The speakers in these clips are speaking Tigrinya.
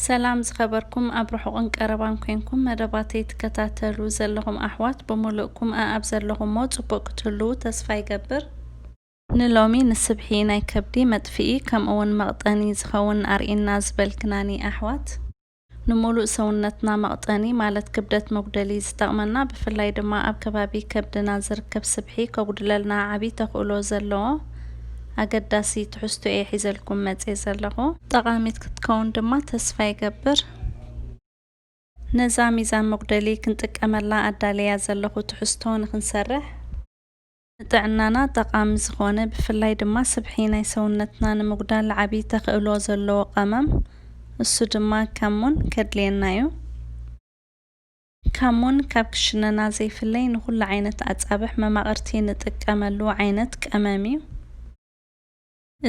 ሰላም ዝኸበርኩም ኣብ ርሑቕን ቀረባን ኮንኩም መደባተይ ትከታተሉ ዘለኹም ኣሕዋት ብምሉእኩም ኣኣብ ዘለኹሞ ጽቡቕ ክትህልዉ ተስፋ ይገብር። ንሎሚ ንስብሒ ናይ ከብዲ መጥፍኢ ከምኡውን መቕጠኒ ዝኸውን ኣርእና ዝበልክናኒ ኣሕዋት። ንምሉእ ሰውነትና መቕጠኒ ማለት ክብደት መጉደሊ ዝጠቕመና ብፍላይ ድማ ኣብ ከባቢ ከብድና ዝርከብ ስብሒ ከጉድለልና ዓቢ ተኽእሎ ዘለዎ ኣገዳሲ ትሕዝቶ እየ ሒዘልኩም መጽየ ዘለኹ። ጠቓሚት ክትከውን ድማ ተስፋ ይገብር። ነዛ ሚዛን መጉደሊ ክንጥቀመላ ኣዳለያ ዘለኹ ትሕዝቶ ንክንሰርሕ ንጥዕናና ጠቓሚ ዝኾነ ብፍላይ ድማ ስብሒ ናይ ሰውነትና ንምጉዳል ዓቢ ተኽእሎ ዘለዎ ቀመም እሱ ድማ ካሙን ከድልየና እዩ። ካሙን ካብ ክሽነና ዘይፍለይ ንኹሉ ዓይነት ኣጻብሕ መማቕርቲ ንጥቀመሉ ዓይነት ቀመም እዩ።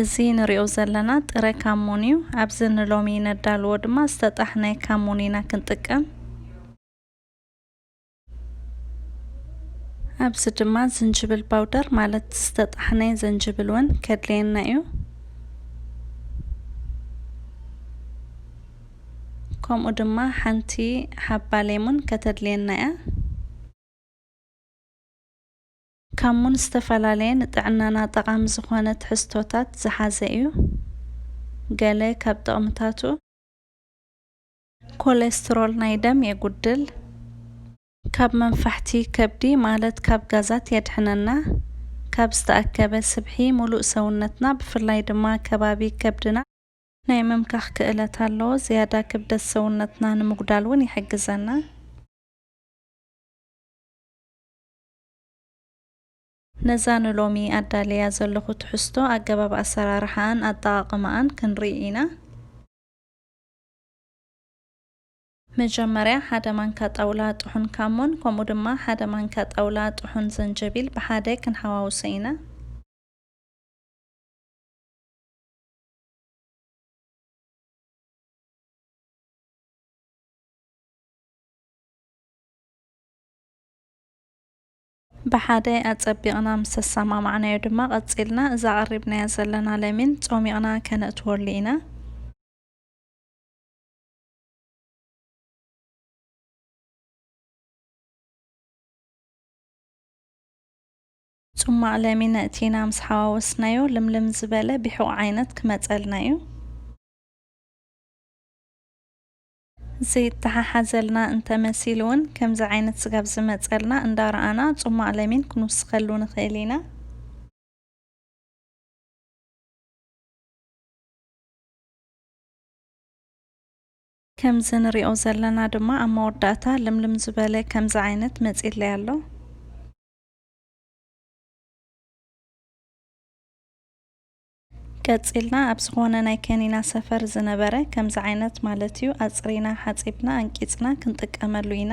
እዚ ንሪኦ ዘለና ጥረ ካሙን እዩ። ኣብዚ ንሎሚ ነዳልዎ ድማ ዝተጣሕነ ካሙን ኢና ክንጥቀም። ኣብዚ ድማ ዝንጅብል ፓውደር ማለት ዝተጣሕነ ዘንጅብል እውን ከድልየና እዩ። ከምኡ ድማ ሓንቲ ሓባ ሌሙን ከተድልየና እያ። ካሙን ዝተፈላለየ ንጥዕናና ጠቓሚ ዝኾነ ትሕዝቶታት ዝሓዘ እዩ። ገለ ካብ ጥቕምታቱ ኮሌስትሮል ናይ ደም የጉድል፣ ካብ መንፋሕቲ ከብዲ ማለት ካብ ጋዛት የድሕነና፣ ካብ ዝተኣከበ ስብሒ ሙሉእ ሰውነትና ብፍላይ ድማ ከባቢ ከብድና ናይ ምምካኽ ክእለት ኣለዎ። ዝያዳ ክብደት ሰውነትና ንምጉዳል እውን ይሕግዘና። ነዛ ንሎሚ ኣዳልያ ዘለኹ ትሕዝቶ ኣገባብ ኣሰራርሓኣን ኣጠቓቕማኣን ክንርኢ ኢና። መጀመርያ ሓደ ማንካ ጣውላ ጥሑን ካሞን ከምኡ ድማ ሓደ ማንካ ጣውላ ጥሑን ዘንጀቢል ብሓደ ክንሓዋውሶ ኢና። ብሓደ ኣጸቢቕና ምስ ኣሰማማዕናዮ ድማ፣ ቀጺልና እዛ ኣቐሪብናያ ዘለና ለሚን ጾሚቕና ከነእትወሉ ኢና። ጽማቕ ለሚን ኣእቲና ምስ ሓዋወስናዮ፣ ልምልም ዝበለ ቢሑቕ ዓይነት ክመጸልና እዩ። ዘይተሓሓዘልና እንተመሲሉ እውን፣ ከምዚ ዓይነት ስጋብ ዝመጸልና እንዳረኣና፣ ጽማቕ ለሚን ክንውስኸሉ ንኽእል ኢና። ከምዚ ንሪኦ ዘለና ድማ ኣብ መወዳእታ ልምልም ዝበለ ከምዚ ዓይነት መጺለይ ኣሎ። ቀጺልና ኣብ ዝኾነ ናይ ከኒና ሰፈር ዝነበረ ከምዚ ዓይነት ማለት እዩ ኣጽሪና ሓጺብና ኣንቂጽና ክንጥቀመሉ ኢና።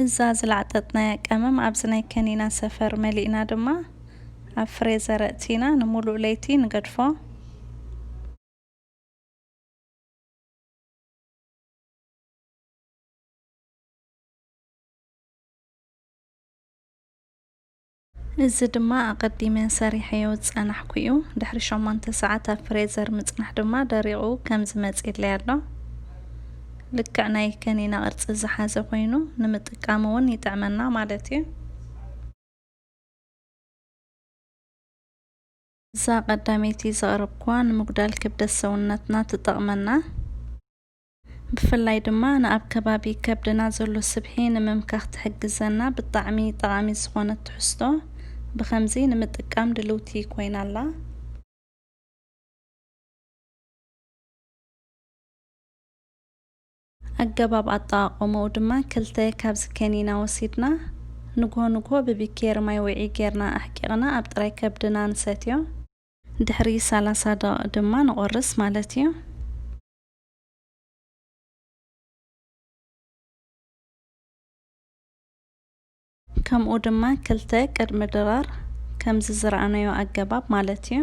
እዛ ዝላዕጠጥናያ ቀመም ኣብዚ ናይ ከኒና ሰፈር መሊእና ድማ ኣብ ፍሬዘር ኣእቲና ንምሉእ ለይቲ ንገድፎ። እዚ ድማ ኣቐዲመ ሰሪሐዮ ዝጸናሕኩ እዩ። ድሕሪ ሸሞንተ ሰዓት ኣብ ፍሬዘር ምጽናሕ ድማ ደሪቑ ከም ዝመጽእለይ ኣሎ። ልክዕ ናይ ከኒና ቅርጺ ዝሓዘ ኮይኑ ንምጥቃም እውን ይጥዕመና ማለት እዩ። እዛ ቀዳመይቲ ዘቕረብኩዋ ንምጉዳል ክብደት ሰውነትና ትጠቕመና። ብፍላይ ድማ ንኣብ ከባቢ ከብድና ዘሎ ስብሒ ንምምካኽ ትሕግዘና ብጣዕሚ ጠቓሚ ዝኾነት ትሕዝቶ ብኸምዚ ንምጥቃም ድልውቲ ኮይና ኣላ። ኣገባብ ኣጠቓቕምኡ ድማ ክልተ ካብዚ ከኒና ወሲድና ንግሆ ንግሆ ብቢኬር ማይ ውዒ ጌርና ኣሕቂቕና ኣብ ጥራይ ከብድና ንሰትዮ። ድሕሪ ሰላሳ ደቂቕ ድማ ንቖርስ ማለት እዩ። ከምኡ ድማ ክልተ ቅድሚ ድራር ከምዚ ዝረኣናዮ ኣገባብ ማለት እዩ።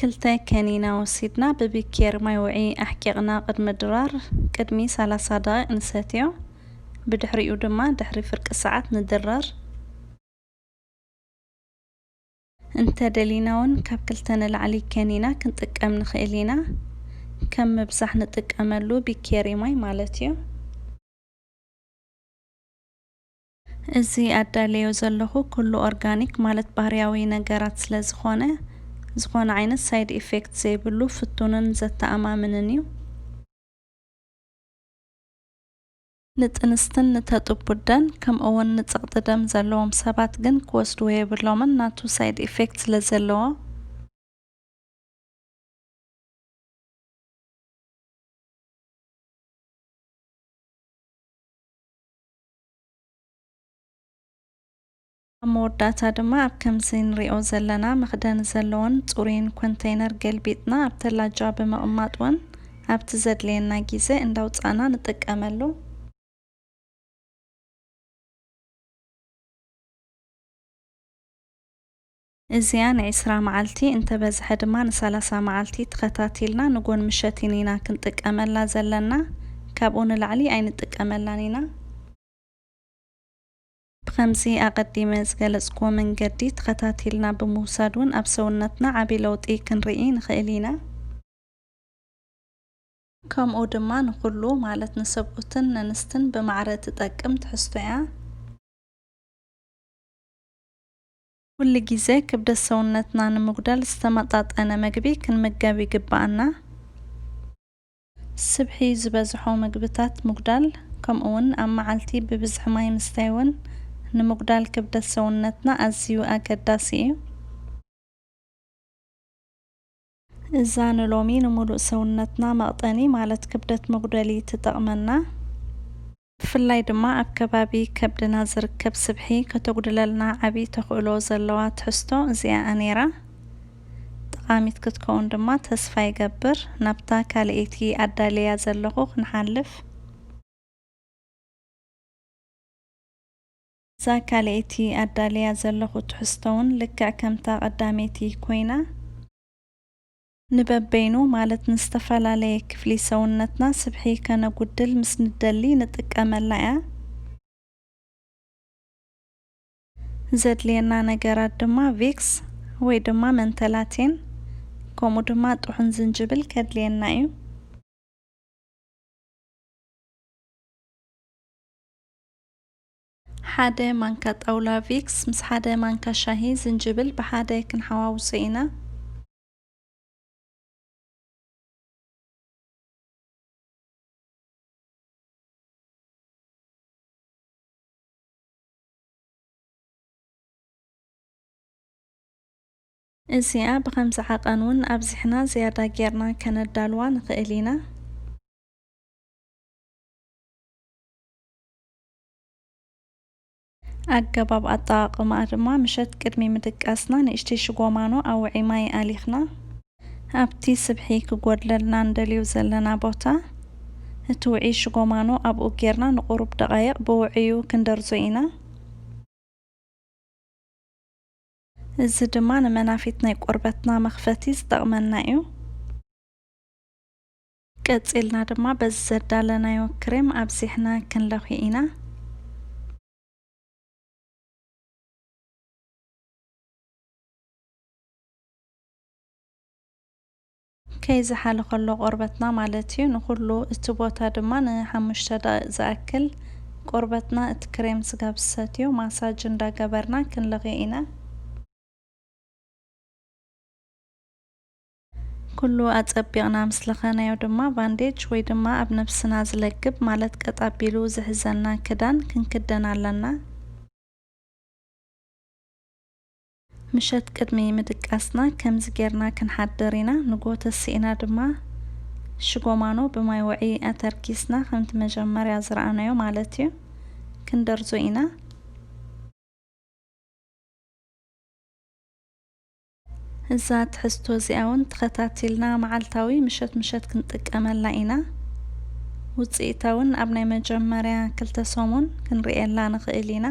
ክልተ ከኒና ወሲድና ብቢኬር ማይ ውዒ ኣሕቂቕና ቅድሚ ድራር ቅድሚ ሰላሳ ደቂቕ ንሰትዮ። ብድሕሪኡ ድማ ድሕሪ ፍርቂ ሰዓት ንድረር። እንተ ደሊና እውን ካብ ክልተ ንላዕሊ ከኒና ክንጥቀም ንኽእል ኢና። ከም ምብዛሕ ንጥቀመሉ ቢኬሪ ማይ ማለት እዩ። እዚ ኣዳለዮ ዘለኹ ኩሉ ኦርጋኒክ ማለት ባህርያዊ ነገራት ስለ ዝኾነ፣ ዝኾነ ዓይነት ሳይድ ኢፌክት ዘይብሉ ፍቱንን ዘተኣማምንን እዩ። ንጥንስትን ንተጥቡደን ከምኡ እውን ንጸቕጢ ደም ዘለዎም ሰባት ግን ክወስድዎ የብሎምን፣ ናቱ ሳይድ ኢፌክት ስለ ዘለዎ። ኣብ መወዳእታ ድማ ኣብ ከምዚ ንሪኦ ዘለና መኽደኒ ዘለዎን ጽሩይን ኮንተይነር ገልቢጥና ኣብ ተላጃ ብምቕማጥ እውን ኣብቲ ዘድልየና ግዜ እንዳውጻእና ንጥቀመሉ። እዚኣ ንዒስራ መዓልቲ እንተበዝሐ ድማ ንሰላሳ መዓልቲ ተኸታቲልና ንጎን ምሸትን ኢና ክንጥቀመላ ዘለና። ካብኡ ንላዕሊ ኣይንጥቀመላን ኢና። ብኸምዚ ኣቐዲመ ዝገለጽኩዎ መንገዲ ተኸታቲልና ብምውሳድ እውን ኣብ ሰውነትና ዓቢ ለውጢ ክንርኢ ንኽእል ኢና። ከምኡ ድማ ንኹሉ ማለት ንሰብኡትን ነንስትን ብማዕረ ትጠቅም ትሕዝቶ እያ። ኩሉ ግዜ ክብደት ሰውነትና ንምጉዳል ዝተመጣጠነ መግቢ ክንምገብ ይግብኣና። ስብሒ ዝበዝሖ ምግብታት ምጉዳል፣ ከምኡውን ኣብ መዓልቲ ብብዝሒ ማይ ምስታይ እውን ንምጉዳል ክብደት ሰውነትና ኣዝዩ ኣገዳሲ እዩ። እዛ ንሎሚ ንምሉእ ሰውነትና መቕጠኒ ማለት ክብደት መጉደሊ ትጠቕመና። ብፍላይ ድማ ኣብ ከባቢ ከብድና ዝርከብ ስብሒ ከተጉድለልና ዓቢ ተኽእሎ ዘለዋ ትሕዝቶ እዚኣ እያ ነይራ። ጠቓሚት ክትከውን ድማ ተስፋ ይገብር። ናብታ ካልኣይቲ ኣዳልያ ዘለኹ ክንሓልፍ። እዛ ካልኣይቲ ኣዳልያ ዘለኹ ትሕዝቶ እውን ልክዕ ከምታ ቀዳመይቲ ኮይና፣ ንበበይኑ ማለት ንዝተፈላለየ ክፍሊ ሰውነትና ስብሒ ከነጉድል ምስ ንደሊ ንጥቀመላ እያ። ዘድልየና ነገራት ድማ ቪክስ ወይ ድማ መንተላቴን፣ ከምኡ ድማ ጥሑን ዝንጅብል ከድልየና እዩ። ሓደ ማንካ ጣውላ ቪክስ ምስ ሓደ ማንካ ሻሂ ዝንጅብል ብሓደ ክንሓዋውሶ ኢና። እዚኣ ብኸምዚ ዓቐን እውን ኣብዚሕና ዝያዳ ጌርና ከነዳልዋ ንኽእል ኢና። ኣገባብ ኣጠቓቕማኣ ድማ ምሸት ቅድሚ ምድቃስና ንእሽተይ ሽጎማኖ ኣብ ውዑይ ማይ ኣሊኽና ኣብቲ ስብሒ ክጎድለልና እንደልዩ ዘለና ቦታ እቲ ውዑይ ሽጎማኖ ኣብኡ ጌርና ንቁሩብ ደቓይቕ ብውዑዩ ክንደርዞ ኢና። እዚ ድማ ንመናፊት ናይ ቆርበትና መኽፈቲ ዝጠቕመና እዩ። ቀጺልና ድማ በዚ ዘዳለናዮ ክሬም ኣብዚሕና ክንለኽዮ ኢና። ከይዝሓለ ከሎ ቆርበትና ማለት እዩ፣ ንኹሉ እቲ ቦታ ድማ ንሓሙሽተ ደቂቕ ዝኣክል ቆርበትና እቲ ክሬም ስጋብ ዝሰትዮ ማሳጅ እንዳገበርና ክንለኽዮ ኢና። ኩሉ ኣጸቢቕና ምስ ለኸናዮ ድማ ቫንዴጅ ወይ ድማ ኣብ ነብስና ዝለግብ ማለት ቀጥ ኣቢሉ ዝሕዘና ክዳን ክንክደን ኣለና። ምሸት ቅድሚ ምድቃስና ከምዚ ጌርና ክንሓድር ኢና። ንግሆ ተሲእና ድማ ሽጎማኖ ብማይ ውዑይ ኣተርኪስና ከምቲ መጀመርያ ዝረኣናዮ ማለት እዩ ክንደርዞ ኢና። እዛ ትሕዝቶ እዚኣ እውን ተኸታቲልና መዓልታዊ ምሸት ምሸት ክንጥቀመላ ኢና። ውፅኢታ እውን ኣብ ናይ መጀመርያ ክልተ ሰሙን ክንርእየላ ንኽእል ኢና።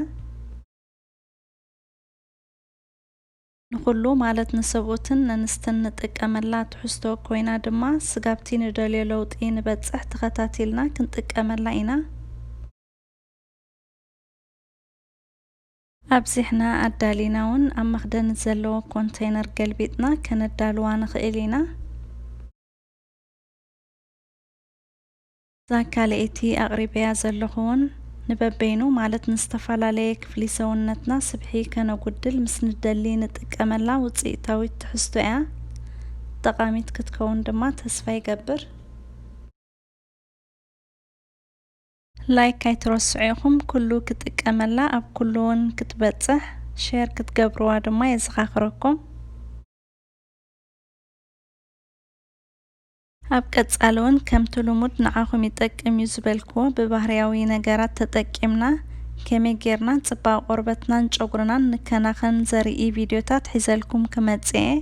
ንኹሉ ማለት ንሰብኡትን ነንስትን ንጥቀመላ ትሕዝቶ ኮይና ድማ ስጋብቲ ንደልዮ ለውጢ ንበፅሕ ተኸታቲልና ክንጥቀመላ ኢና። ኣብዚሕና ኣዳሊና እውን ኣብ መኽደኒ ዘለዎ ኮንተይነር ገልቢጥና ከነዳልዋ ንኽእል ኢና። እዛ ካልኣይቲ ኣቕሪበያ ዘለኹ እውን ንበበይኑ፣ ማለት ንዝተፈላለየ ክፍሊ ሰውነትና ስብሒ ከነጉድል ምስ ንደሊ ንጥቀመላ ውፅኢታዊት ትሕዝቶ እያ። ጠቓሚት ክትከውን ድማ ተስፋ ይገብር። ላይክ ኣይትረስዑ ኢኹም። ኩሉ ክጥቀመላ ኣብ ኩሉ እውን ክትበጽሕ ሼር ክትገብርዋ ድማ የዘኻኽረኩም። ኣብ ቀጻሊ እውን ከምቲ ልሙድ ንዓኹም ይጠቅም እዩ ዝበልክዎ ብባህርያዊ ነገራት ተጠቂምና ከመይ ጌርና ጽባቐ ቆርበትናን ጨጉርናን ንከናኸን ዘርኢ ቪድዮታት ሒዘልኩም ክመጽእ እየ።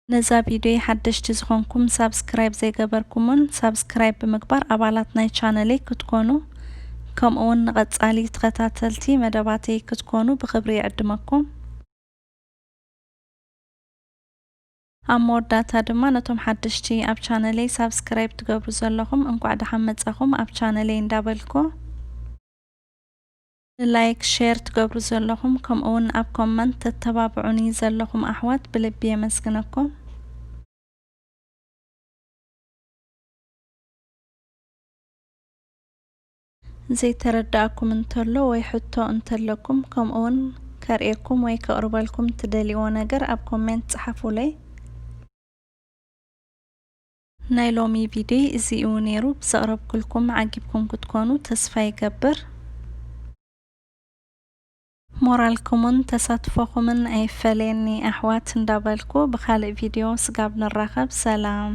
ነዛ ቪድዮ ሓደሽቲ ዝኾንኩም ሳብስክራይብ ዘይገበርኩምን ሳብስክራይብ ብምግባር ኣባላት ናይ ቻነለይ ክትኮኑ ከምኡ እውን ንቐጻሊ ተኸታተልቲ መደባተይ ክትኮኑ ብኽብሪ ይዕድመኩም። ኣብ መወዳእታ ድማ ነቶም ሓደሽቲ ኣብ ቻነለይ ሳብስክራይብ ትገብሩ ዘለኹም እንኳዕ ደሓን መጻኹም ኣብ ቻነለይ እንዳበልኩ ንላይክ ሼር ትገብሩ ዘለኹም ከምኡ እውን ኣብ ኮመንት ተተባብዑኒ ዘለኹም ኣሕዋት ብልቢ የመስግነኩም። ዘይተረዳእኩም እንተሎ ወይ ሕቶ እንተለኩም ከምኡ እውን ከርእየኩም ወይ ከቕርበልኩም ትደልይዎ ነገር ኣብ ኮሜንት ጸሓፉለይ። ናይ ሎሚ ቪድዮ እዚ እዩ ነይሩ። ብዘቕረብኩልኩም ዓጊብኩም ክትኮኑ ተስፋ ይገብር። ሞራልኩምን ተሳትፎኹምን ኣይፈለየኒ ኣሕዋት እንዳበልኩ ብኻልእ ቪድዮ ስጋብ ንራኸብ ሰላም።